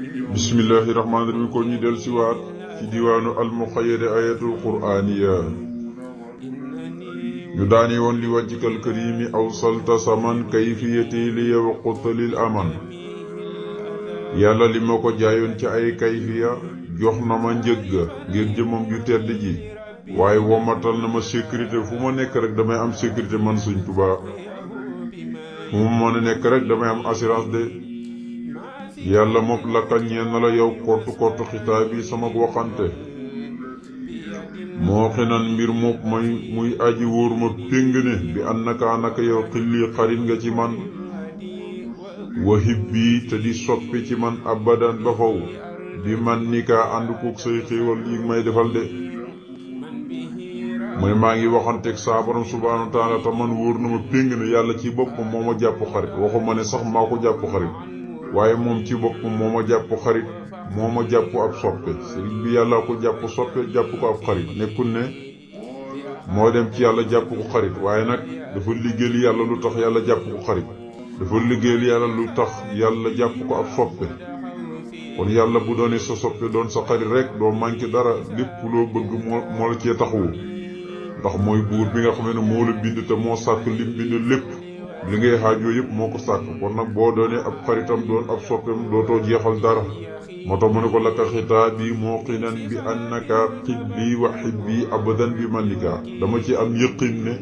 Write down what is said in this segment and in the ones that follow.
bismillahi rahmaani rahim ko ñu del siwaat ci diwaanu almuqayyada ayatul qur'aniya ñu daani woon li wajjikal karimi awsalta saman kayfiyati li yawqutta lil aman yàlla li ma ko jaayoon ci ay kayfiya jox na ma njëgga ngir jëmam ju tedd ji waaye womatal na ma sécurité fu ma nekk rek damay am sécurité man Sëñ Tuubaa fu ma mën a nekk rek damay am assurance de yàlla mook lakka ñeen na la yow kortu xitaab yi sama waxante moo xinan mbir mook muy aji wóor ma péng ne bi naka yow xilli xarit nga ci man wahib bii te di soppi ci man abadan ba faw bi man ni kaa ànd kook say xéewal yi may defal de mooy maa ngi waxanteeg saa borom subhaanahu wa taala te man wóor na ma péng ne yàlla ci boppam moo ma jàpp xarit waxuma ne sax maa ko jàpp xarit waaye moom ci boppam moo ma jàpp xarit moo ma jàpp ab soppe sëriñ bi yàlla ko jàpp soppe jàpp ko ab xarit nekkul ne moo dem ci yàlla jàpp ko xarit waaye nag dafa liggéeyal yàlla lu tax yàlla jàpp ko xarit dafa liggéeyal yàlla lu tax yàlla jàpp ko ab soppe kon yàlla bu doonee sa soppe doon sa xarit rek doo manqué dara lépp loo bëgg moo la cee taxawu ndax mooy buur bi nga xam ne moo la bind te moo sàkk lim bind lépp li ngay xaajoo yëpp moo ko sàkk kon nag boo doonee ab xaritam doon ab soppeem dootoo jeexal dara moo tax mu ne ko lakka xitaab bi moo xinan bi annaka xibbi wa xibbi abadan bi malika dama ci am yëqin ne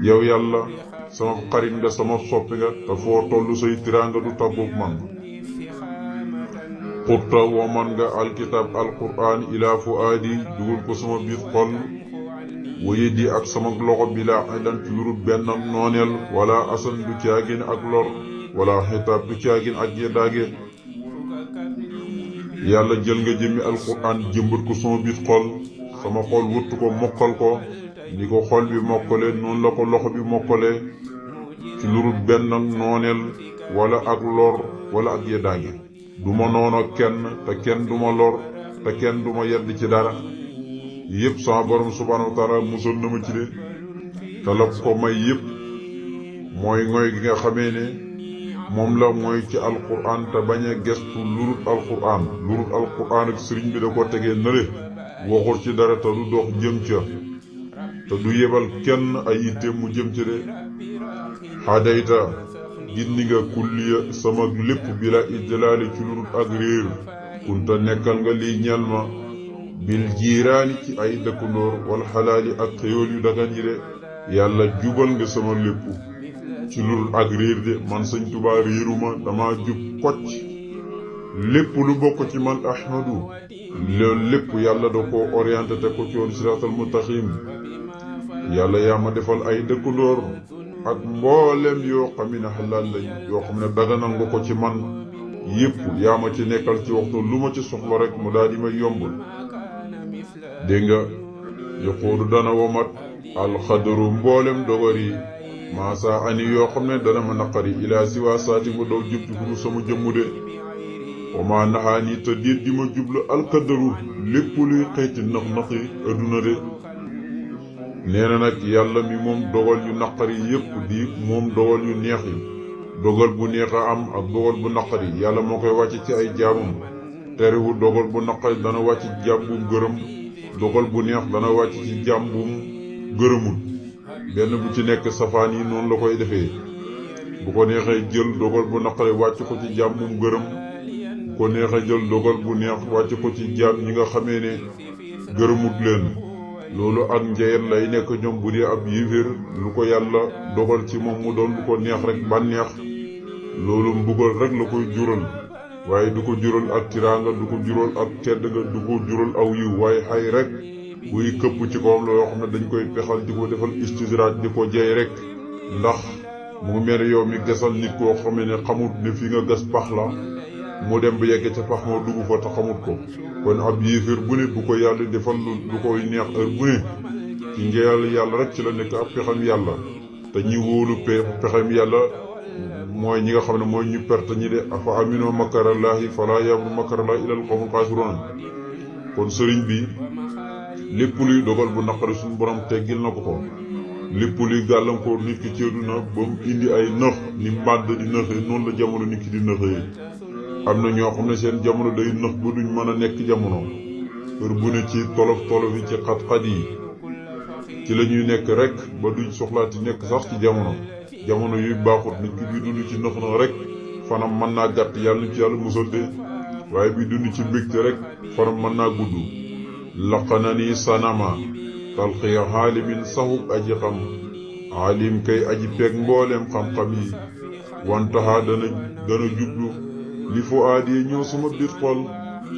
yow yàlla sama xarit nga sama soppi nga te foo tollu say tiraanga du tàggoog man xutta woman nga alkitab alquran ila fuaadi dugal ko sama biir xol waye di ak sama loxo bi laa ilan ci lurut benn nooneel wala asan du caagin ak lor wala xitaab du caagin ak yeddaage yàlla jël nga jëmmi alquran jëmbat ko sama biir xol sama xol wuttu ko mokkal ko ni ko xol bi mokkale noonu la ko loxo bi mokkale ci lurut benn nooneel wala ak lor wala ak yeddaage du ma noono kenn te kenn du ma lor te kenn du ma yedd ci dara yëpp sama borom subhaanahu wa taala musal na ma ci de te la ko may yëpp mooy ngoy gi nga xamee ne moom la mooy ci alquran te bañ a gestu lurut alquran ak sëriñ bi da ko tegee nële waxul ci dara te du dox jëm ca te du yebal kenn ay yitte mu jëm ca de xadayta gindi nga kulliya sama lépp bi la idlaali ci lurut ak réer kunta nekkal nga liy ñel ma bil jiiraani ci ay dëkkandoor wal xalaali ak xéewal yu dagan yi de yàlla jubal nga sama lépp ci lurut ak réer de man Sëñ Tuubaa réeruma dama jub kocc lépp lu bokk ci man ahmadu loolu lépp yàlla da ko orienté te ko ci woon siraatal mustaqim yàlla yaa ma defal ay dëkkandoor ak mboolem yoo xam ne xalaal lañ yoo xam ne daganal nga ko ci man yépp yaa ma ci nekkal ci waxtu lu ma ci soxla rek mu daal di may yombul dégg nga yoxoodu dana womat alxadaru mboolem dogar yi maasa ani yoo xam ne dana ma naqari ilaa si waa saati mu daw jub ci furu sama jëmmu de wama naxaani te déet di ma jublu alxadaru lépp luy xeeti nax-naxi adduna de nee na nag yàlla mi moom dogal yu naqari yépp di moom dogal yu neex yi dogal bu neex a am ak dogal bu naqari yàlla moo koy wàcc ci ay jaamam terewu dogal bu naqari dana wàcc ci jaam bu gërëm dogal bu neex dana wàcc ci jaam bu gërëmul benn bu ci nekk safaan yi noonu la koy defee bu ko neexee jël dogal bu naqari wàcc ko ci jaam bu gërëm bu ko neexee jël dogal bu neex wàcc ko ci jaam ñi nga xamee ne gërëmut leen loolu ak njeyet lay nekk ñoom bu dee ab yéeféer lu ko yàlla dogal ci moom mu doon lu ko neex rek bànneex loolu mbugal rek la koy jural waaye du ko jural ak tiraanga du ko jural ak tedd nga du ko jural aw yiw waaye xay rek buy këpp ci kawam la yoo xam ne dañ koy pexal di ko defal istidraaj di ko jey rek ndax mu mel yow mi gasal nit koo xam ne xamut ne fi nga gas pax la mu dem ba yegg ca pax moo dugg fa te xamut ko kon ab yéeféer bu ne bu ko yàlla defal lu koy neex heure bu ne ci ngeel yàlla rek ci la nekk ab pexam yàlla te ñi wóolu pexam yàlla mooy ñi nga xam ne mooy ñu perte ñi de afa aminoo makarallahi fala yamru makarallahi ilal qawmul xaasiruun kon sëriñ bi lépp luy dogal bu naqari suñu borom teggil na ko ko lépp luy gàllankoor nit ki ci àdduna ba mu indi ay nëx ni mbàdd di nëxee noonu la jamono nit ki di nëxee am na ñoo xam ne seen jamono day nëx ba duñ mën a nekk jamono heure bu ne ci tolof yi ci xat-xat yi ci la ñuy nekk rek ba duñ soxlaati nekk sax ci jamono yuy baaxut nit ki bi dund ci nëx na rek fanam mën naa gàtt yàlla ñu ci yàlla musal de waaye bi dund ci mbégte rek fanam mën naa gudd laqana ni sanama talxiya xaalimin saxub aji xam aalim kay aji peeg mbooleem xam-xam yi wantaha dana jublu li fu aadi ñëw sama biir xol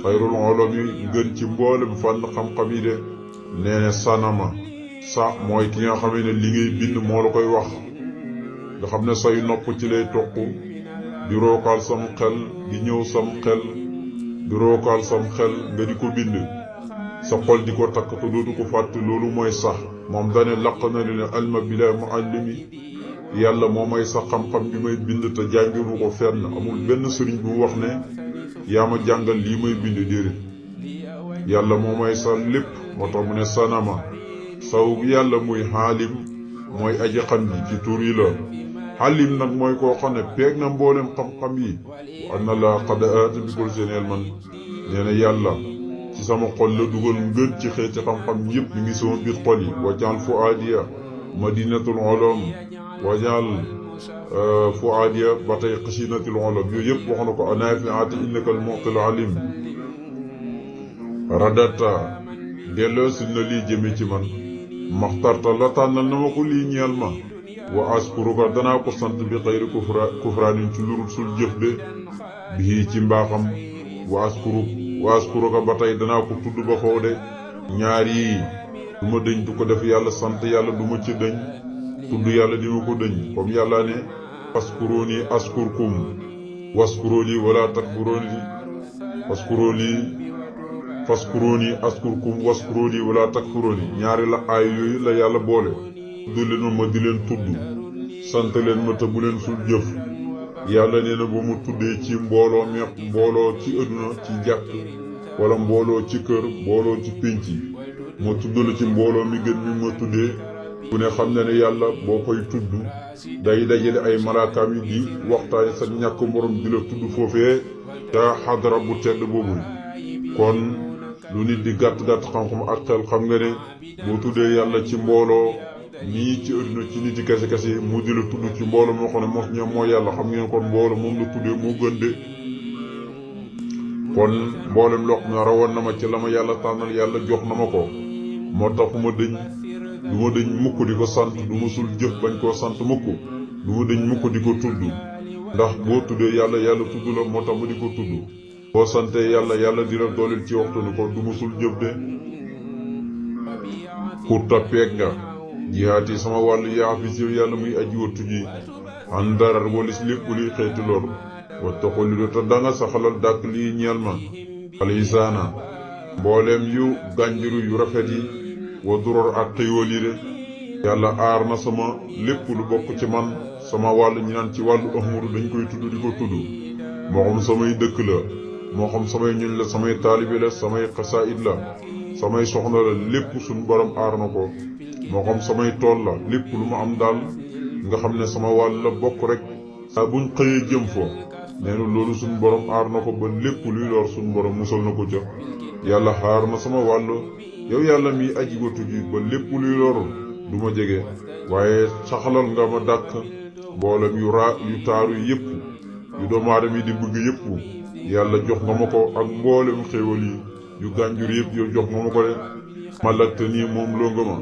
xayrul olom yi ngën ci mboolem fànn xam-xam yi de nee ne sanama sa mooy ki nga xamee ne li ngay bind moo la koy wax nga xam ne say nopp ci lay toq di rookaal sam xel di ñëw sam xel di rookaal sam xel nga di ko bind sa xol di ko takk te dootu ko fàtte loolu mooy sax moom dane laq na ne alma bila muallimi yàlla moo may sa xam-xam bi may bind te jàngiwu ko fenn amul benn sëriñ bu wax ne yaa ma jàngal lii may bind déedéet yàlla moo may sa lépp moo tax mu ne sanama saw yàlla muy xaalim mooy aji xam ji ci tur yi la xalim nag mooy koo xam ne peeg na mboolem xam-xam yi wa anna la qad aata bi kul seen man nee na yàlla ci sama xol la dugal ngën ci xeeti xam-xam yëpp mi ngi sama biir xol yi wajaal fuaadiya madinatul ulum wajaal fuaadiya ba tey xasinatul ulum yooyu yëpp wax na ko anaafiati innaka al mu'til alim radata delloo si na lii jëme ci man maxtarta la tànnal na ma ko lii ñeel ma wa askuruka danaa ko sant bi xayri kufraanin ci lurul sul jëf de bii ci mbaaxam wa askuruka ba tey danaa ko tudd ba faw de ñaar yii du ma dëñ du ko def yàlla sant yàlla du ma ci dëñ tudd yàlla di ma ko dëñ comme yàlla ne askuruni askurkum waskuruni wala takfuruni faskuruni askurkum waskuruni wala takfuruni ñaari la aay yooyu la yàlla boole tudd leen ma di leen tudd sant leen ma te bu leen sul jëf yàlla nee na ba mu tuddee ci mbooloo ci adduna ci jàkk wala mbooloo ci kër mbooloo ci pénc ma tudd la ci mbooloo mi gën mi ma tuddee ku ne xam na ne yàlla boo koy tudd day dajale ay malaakaam yi di waxtaane sa ñàkk morom di la tudd foofee te xadara bu tedd boobu kon lu nit di gàtt-gàtt xam-xam ak xel xam nga ne boo tuddee yàlla ci mbooloo nii ci adduna ci nit yi kese mu di la tudd ci mbooloo moo xam ne mos ñoom mooy yàlla xam ngeen kon mbooloo moom la tuddee moo gën de kon mboolem loo xam ne rawoon na ma ci la ma yàlla tànnal yàlla jox na ma ko moo tax du ma dëñ mukk di ko sant du ma sul jëf bañ koo sant mukk du ma dëñ mukk di ko tudd ndax boo tuddee yàlla tudd la moo tax ma di ko tudd boo sante yàlla di la dooleel ci waxtu ni ko du ma sul jëf de kurta peeg nga jihaat yi sama wàllu yaa fi si yàlla muy aji wattu ji an darar walis lépp luy xeeti lor wa taxul li te danga saxalal dàkk lii ñeel ma alisaana mbooleem yu gànjiru yu rafet yi wa duror ak xéewal yi de yàlla aar na sama lépp lu bokk ci man sama wàllu ñi naan ci wàllu ahmadu dañ koy tudd di ko tudd moo xam samay dëkk la moo xam samay ñuñ la samay taalibe la samay xasaayid la samay soxna la lépp suñ borom aar na ko moo xam samay tool la lépp lu ma am daal nga xam ne sama wàll la bokk rek saa buñ xëyee jëm foo nee na loolu suñ borom aar na ko ba lépp luy lor suñ borom musal na ko ca yàlla xaar na sama wàll yow yàlla mi aji watu ji ba lépp luy lor du ma jege waaye saxalal nga ma dàkk mboolem yu taaru yépp yu doomu aadama yi di bëgg yépp yàlla jox nga ma ko ak mboolem xéewal yi yu gànjur yépp yow jox nga ma ko de malakte nii moom loo nga ma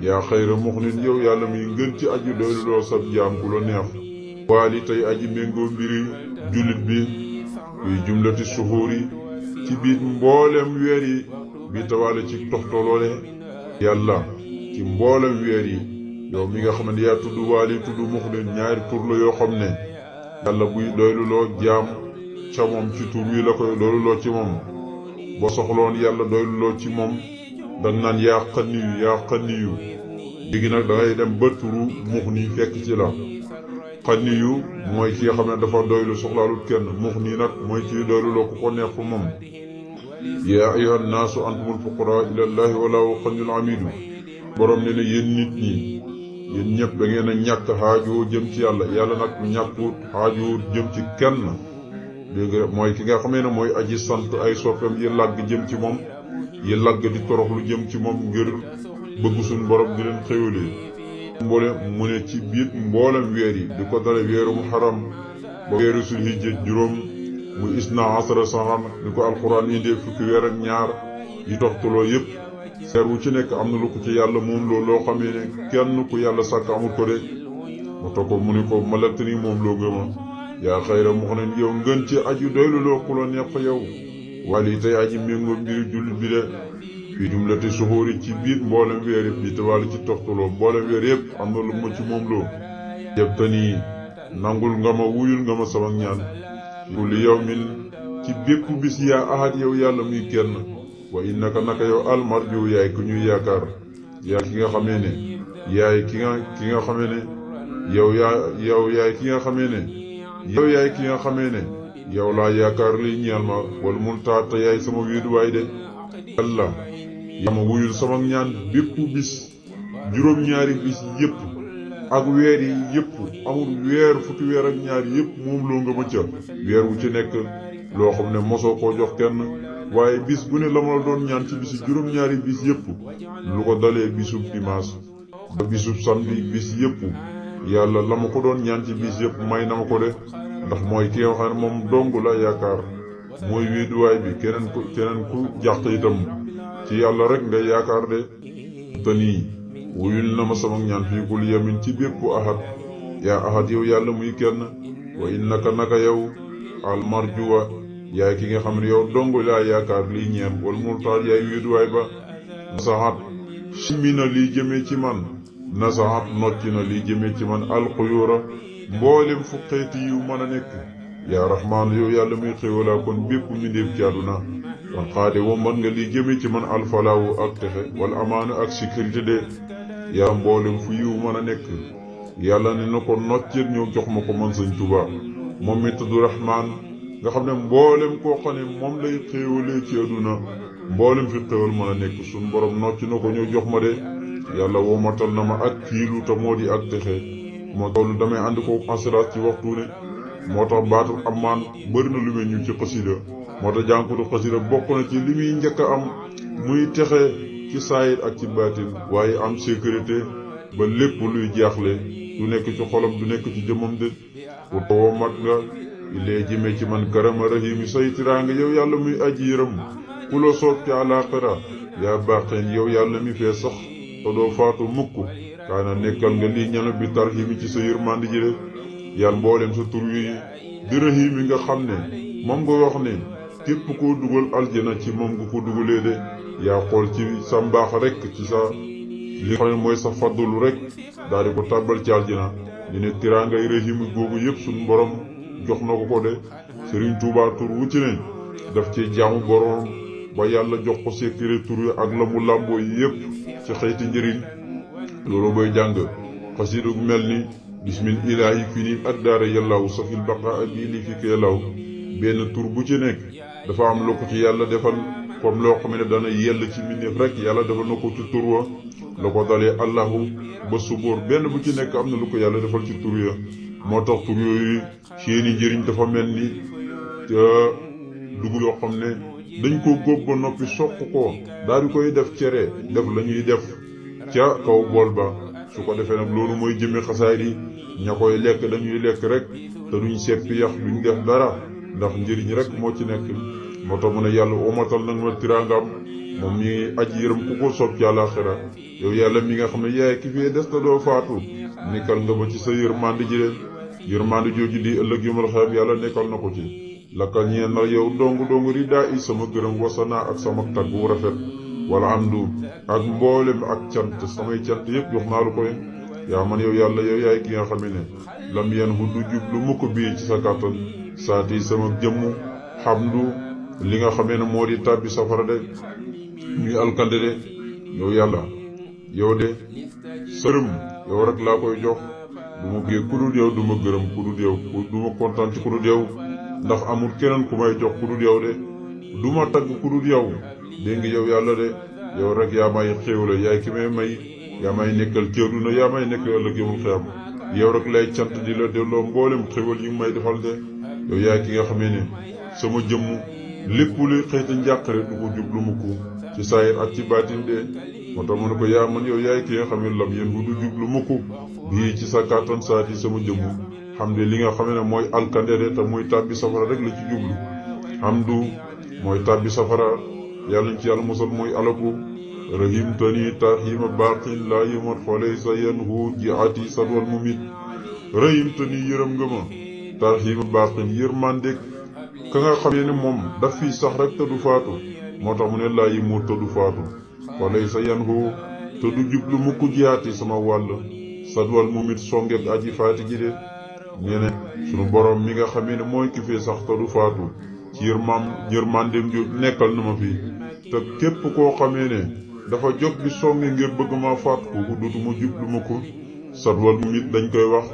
yaa xayra muxnin yow yàlla muy ngën ci aju doylu loo sab jaam ku la neex waali tey aji méngoo mbiri jullit bi yuy jumlati suxuur yi ci biir mboolem weer yi bi tawaale ci toftoloole yàlla ci mboolem weer yi yow mi nga xam ne yaa tudd waali tudd muxnin ñaari tur la yoo xam ne yàlla buy doylu loo jaam ca moom ci tur wi la koy doylu loo ci moom boo soxloon yàlla doylu loo ci moom danga naan yaa xanniyu léegi nag dangay dem ba turu muxni fekk ci la xanniyu mooy ki nga xam ne dafa doylu soxlaalut kenn muxni nag mooy ci doylu loo ku ko neex fa moom yaa ayyuhan naasu antumul fuqaraa ilallaahi walaahu xaniyul hamiidu borom ne ne yéen nit ñi yéen ñëpp da ngeen a ñàkk xaajoo jëm ci yàlla nag ñàkkut xaajoo jëm ci kenn dégg nga mooy ki nga xamee ne mooy aji sant ay soppeem yi làgg jëm ci moom yi làgg di toroxlu jëm ci moom ngir bëgg suñ borom di leen xéwalee mboolem mu ne ci biir mboolem weer yi di ko dale weeru muharram ba weeru sulhijja juróom muy isna asara saxan ni ko alquran indee fukki weer ak ñaar yi toxtaloo yépp weer wu ci nekk am na lu ko ci yàlla moom loo xamee ne kenn ku yàlla sàkk amul ko de mu toog ko mu ni ko malakta ni moom loo gëma yaa xayra mu ne yow ngën ci aju doylu loo ku la neex fa yow wali tey aji méngoo mbiri jullit bi de fii jumlati suxóori ci biir mboolem weer yëpp di tawàll ci toxtaloo mboolem weer yëpp am na lu ma ci moom loo jëb tanii nangul nga ma wuyul nga ma sama ñaan kulli yawmin ci bépp bis yaa ahad yow yàlla muy kenn wa innaka naka yow almarju yaay ku ñuy yaakaar yaay ki nga xamee ne yaay ki nga xamee ne yow yaay ki nga xamee ne yow laa yaakaar liy ñeel ma wal muntaa te yaay sama wéeduwaay de yàlla yaa ma wuyul sama ñaan bépp bis juróom-ñaari bis yépp ak weer yi yépp amul weer fukki weer ak ñaar yépp moom loo nga ma ca weer wu ci nekk loo xam ne mosoo koo jox kenn waaye bis bu ne la ma la doon ñaan ci bisi juróom-ñaari bis yépp lu ko dalee bisub dimanche ba bisub samedi bis yépp yàlla la ma ko doon ñaan ci bis yépp may na ma ko de ndax mooy ki nga xam ne moom dong la yaakaar mooy wéeduwaay bi keneen ku jàq itam ci yàlla rek nga yaakaar de te nii wuyul na ma sama ñaan fii kul yamin ci bépp ahad yaa ahad yow yàlla muy kenn wa innaka naka yow almarjuwa yaay ki nga xam ne yow dong laa yaakaar liy ñeem wal multaar yaay wéeduwaay ba nasaxat simmi na liy jëmee ci man nasaxat nocci na liy jëmee ci man alxuyura mboolem fu xeeti yu mën a nekk yaa rahmaan yow yàlla muy xéewalaa kon bépp mbindeef ci àdduna wan xaade wombat nga liy jëmee ci man alfalaawu ak texe wala amaana ak sécurité de yaa mboolem fu yiw mën a nekk yàlla ne na ko noccet ñëw jox ma ko man Sëñ Tuubaa moom mi tudd rahmaan nga xam ne mboolem koo xam ne moom lay xéewalee ci àdduna mboolem fi xéewal mën a nekk suñ borom nocc na ko ñëw jox ma de yàlla womatal na ma ak kiilu te moo di ak texe moo toll damay ànd ko asiraat ci waxtu ne moo tax baatul amaan bëri na lu mel ñu ci xasida moo tax jànkutu xasida bokk na ci li muy njëkk a am muy texe ci saayir ak ci baatin waaye am sécurité ba lépp luy jaaxle du nekk ci xolam du nekk ci jëmmam de pour tawoo mat nga illee jëmee ci man karama rahimi say tiraanga yow yàlla muy aji yërëm ku la soob ci àlaaxira yaa baaxeen yow yàlla mi fee sax te doo faatu mukk kaana nekkal nga lii ñana bi tarhimi ci sa yërmandi ji de yàlla mboolem sa tur yi di rahimi nga xam ne moom nga wax ne képp koo dugal aljana ci moom nga ko dugalee de yaa xool ci sa mbaax rek ci sa li xam ne mooy sa faddulu rek daal di ko tàbbal ci aljana ñu ne tiraangay rahimi googu yépp suñ borom jox na ko de Sëriñ Tuubaa tur wu ci ne daf ci jaamu borom ba yàlla jox ko secret tur yi ak la mu làmboo yépp ci xeeti njëriñ loolu boy jàng xasida gu mel ni bismil ilaahi fi ni ak daara yàllaaw safil baqa ak bii li fi ko yàllaaw benn tur bu ci nekk dafa am lu ko ci yàlla defal comme loo xam ne dana yell ci mbindeef rek yàlla defal na ko ci tur wa la ko dalee allahu ba subóor benn bu ci nekk am na lu ko yàlla defal ci tur ya moo tax tur yooyu seeni njëriñ dafa mel ni dugub yoo xam ne dañ ko góob ba noppi soq ko daal di koy def cere def la ñuy def ca kaw bool ba su ko defee nag loolu mooy jëmmi xasaayid yi ña koy lekk dañuy lekk rek te duñ seppi yax duñ def dara ndax njëriñ rek moo ci nekk moo tax mu ne yàlla omatal nag ma tiraangam moom mi aji yërëm ku ko soob ci àllaaxira yow yàlla mi nga xam ne yaay ki fee des ta doo faatu nekkal nga ba ci sa yërmande ji leen yërmande jooju di ëllëg yomal xeeb yàlla nekkal na ko ci lakkal ñeen na yow dong ridaa i sama gërëm wasanaa ak sama tagg wu rafet wala amdu ak mboolem ak cant samay cant yëpp jox naa lu koy yaa man yow yàlla yow yaay ki nga xam ne lam yen hu du jub lu mu ko bii ci sa kàttan saati sama jëmm xamdu li nga xamee ne moo di tàbbi safara de muy alkande de yow yàlla yow de sërëm yow rek laa koy jox du ma gée kudul yow du ma gërëm kudul yow du ma kontaan ci kudul yow ndax amul keneen ku may jox kudul yow de du ma tagg kudul yow dégg nga yow yàlla de yow rek yaa may xéewale yaay ki may yaa may nekkal ci àdduna yaa may nekkal ëllëg yawmal xiyaam yow rek lay cant di la delloo mboolem xéewal yi may defal de yow yaay ki nga xamee ne sama jëmm lépp luy xëyta njàqare du ko jublu mukk ci saayir ak ci baatin de moo tax mu ne ko yaa man yow yaay ki nga xam ne lam yéen bu du jublu mukk bii ci sa kàttan saati sama jëmm xam de li nga xam ne mooy alkande de te mooy tàbbi safara rek la ci jublu hamdu mooy tàbbi safara yàlla ci yàlla musal mooy alaku rahim tani tarhima baqin laa yëmat xooley sa yen hu ji ati sadwal mumit rahim tani yërëm nga ma tarhima baqin yërmandeg ka nga xamee ne moom daf fii sax rek te du faatu moo tax mu ne laa yëmut te du faatu xooley sa yen hu te du jublu mukk jiyaati sama wàll sadwal mumit songeeg aji faati ji de nee na sunu borom mi nga xamee ne mooy ki fee sax te du faatu ci yërmandem ju nekkal na ma fii te képp koo xamee ne dafa jóg di songi ngir bëgg ma faat kooku dootuma jublu ma ko sadwal mumit dañ koy wax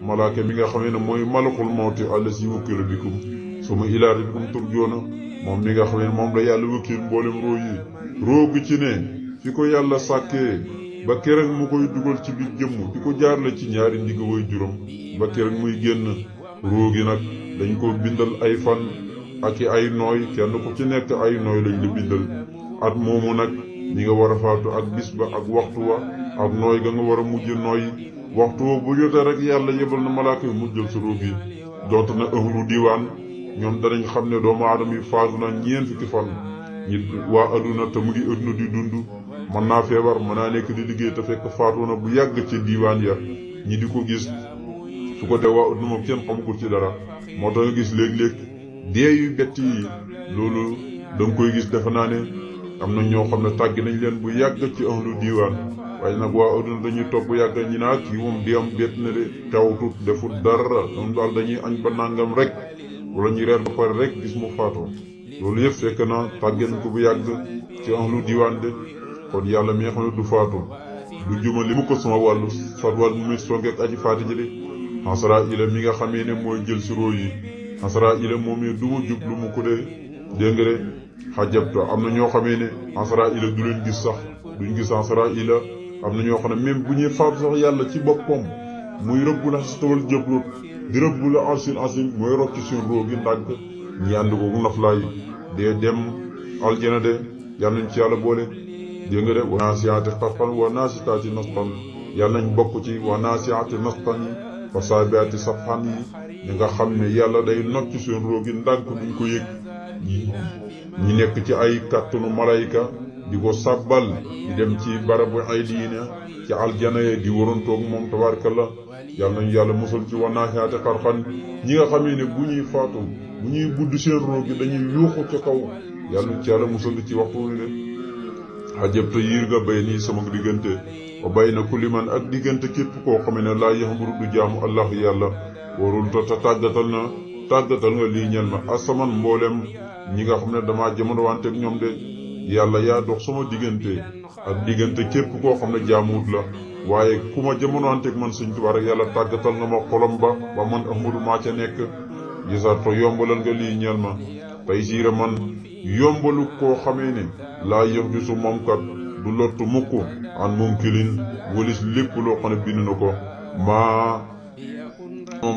malaaka mi nga xamee ne mooy malakul mawti allasi wukkilu bikum suma ilaa rabbikum turjoona moom mi nga xamee ne moom la yàlla wëkkil mboolem roo yi roo gi ci ne fi ko yàlla sàkkee ba keroog mu koy dugal ci biir jëmm di ko jaarale ci ñaari ndigg way juróom ba keroog muy génn roo gi nag dañ ko bindal ay fan ak i ay nooy kenn ku ci nekk ay nooy lañ la bindal at moomu nag ñi nga war a faatu ak bis ba ak waxtu wa ak nooy ga nga war a mujj nooy waxtu wa bu jotee rek yàlla yebal na malaaka yi mujjal sa roo gi donte na ëhlu diwaan ñoom danañ xam ne doomu aadama yi faatu na ñeent fukki fan ñi waa adduna te mu ngi adduna di dund mën naa feebar mën naa nekk di liggéey te fekk faatu na bu yàgg ci diwaan ya ñi di ko gis su ko dee waa adduna moom kenn xamagul ci dara moo tax nga gis léeg-léeg dee yu bett yi loolu da nga koy gis defe naa ne am na ñoo xam ne tàggi nañ leen bu yàgg ci ahlu diwaan waaye nag waa adduna dañuy toog bu yàgg ñi naa kii moom di am bett na de tewtut defut dara ñoom daal dañuy añ ba nangam rek wala ñu reer ba pare rek gis mu faatoo loolu yëpp fekk na tàgge nañ ko bu yàgg ci ahlu diwaan de kon yàlla mi nga xam ne du faatu du jumali mu ko sama wàllu fatwal mu muy songeeg aji faati ji de xasara ila mi nga xamee ne mooy jël si roo yi xasara ila moom yi du ma jublu mu ko de dégg nga de xajabta am na ñoo xamee ne xasara ila du leen gis sax duñ gis xasara ila am na ñoo xam ne même bu ñuy faatu sax yàlla ci boppam muy rëbb la xastawal jëbroot di rëbb la arsin asin mooy rocc seen roo gi ndànk ñi ànd ko naflaay dee dem aljana de yàlla nañ ci yàlla boole dégg nga de wa naasiyaati xarxan wa naasitaati nasxan yàlla nañ bokk ci wa naasiyaati nasxan yi wa saabiyaati safxan yi ñi nga xam ne yàlla day not ci seen roogi ndànk duñ ko yëg ñi nekk ci ay kàttanu malayka di ko sabbal di dem ci barabu ay diina ci aljana yi di warantoog moom tabaarkalla yàlla nañu yàlla musal ci wa naasiyaati xarxan ñi nga xam ne bu ñuy faatu bu ñuy budd seen roogi dañuy yuuxu ca kaw yàlla nañ ci yàlla musal ci waxtu wi de xajabta yiir nga bay nii sama diggante wa bay na kulli man ak diggante képp koo xam ne laa yaxamuru du jaamu allah yàlla warul ta tàggatal nga lii ñel ma asaman mboolem ñi nga xam ne damaa jamono wante ak ñoom de yàlla yaa dox sama diggante ak diggante képp koo xam ne jaamuwut la waaye ku ma jamono wante ak man Sëñ Tuubaa rek yàlla tàggatal nga ma xolam ba man ahmadu maa ca nekk gisarto yombalal nga lii ñel ma tey siira man yombalu koo xamee ne laa yox di su moom kat du lottu mukk an mumkilin walis lépp loo xam ne bind na ko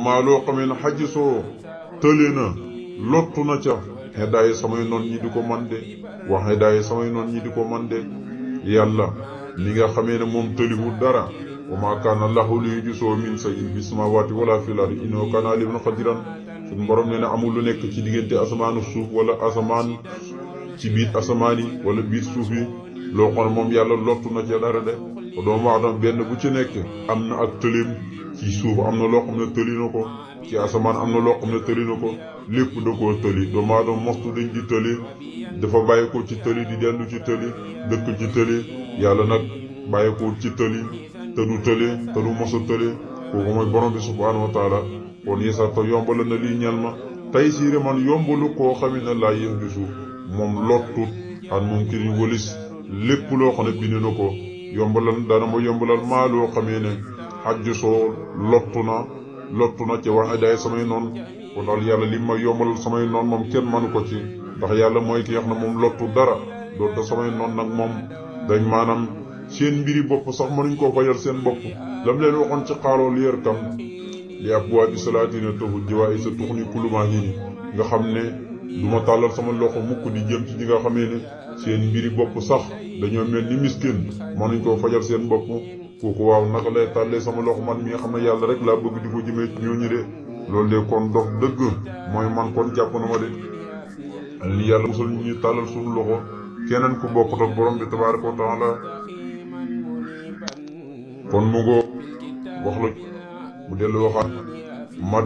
maa loo xamee ne xaji soo tële na lottu na ca xedaayi samay noon ñi di ko man de wax xedaayi samay noon ñi di ko man de yàlla mi nga xamee ne moom tëliwu dara wa maa kaana lahu li yujisoo min shay'in fi samaawaati wala fil ardi innahu kaana aliiman qadiiran suñu borom nee na amul lu nekk ci diggante asamaanu suuf wala asamaan ci biir asamaan yi wala biir suuf yi loo xam ne moom yàlla lottu na ca dara de doomu aadama benn bu ci nekk am na ak tëlim ci suuf am na loo xam ne tëli na ko ci asamaan am na loo xam ne tëli na ko lépp da koo tëli doomu aadama mostu dañ di tëli dafa bàyyi ko ci tëli di dellu ci tëli dëkk ci tëli yàlla nag bàyyi ko ci tëli te du tëli te du mosa tëli kooku mooy borom bi subhaanahu wa taala kon yesarta yombala na lii ñal ma tey siire man yombalu koo xamee ne laa yëf di suuf moom lottut an moom kiriñ walis lépp loo xam ne bind na ko yombalal dana ma yombalal maa loo xamee ne xajj soo lottu na ci wax daay samay noon kon daal yàlla li ma yombalal samay noon moom kenn manu ko ci ndax yàlla mooy ki wax ne moom lottu dara doonte samay noon nag moom dañ maanaam seen mbiri bopp sax mënuñ koo fajal seen bopp lam leen waxoon ci xaaloo lier kam li abwaabi salaatina tahu jiwaay sa tuxni kulumaa yi nga xam ne du ma tàllal sama loxo mukk di jëm ci ñi nga xamee ne seen mbiri bopp sax dañoo mel ni miskin mënuñ koo fajal seen bopp kooku waaw naka lay tàllee sama loxo man mi nga xam ne yàlla rek laa bëgg di ko jëmee ci ñooñu de loolu de kon dox dëgg mooy man kon jàpp na ma de li yàlla musal ñu tàllal suñu loxo keneen ku bokkut ak borom bi tabaaraka wa taala kon mu ngoo wax la mu dellu waxaat ma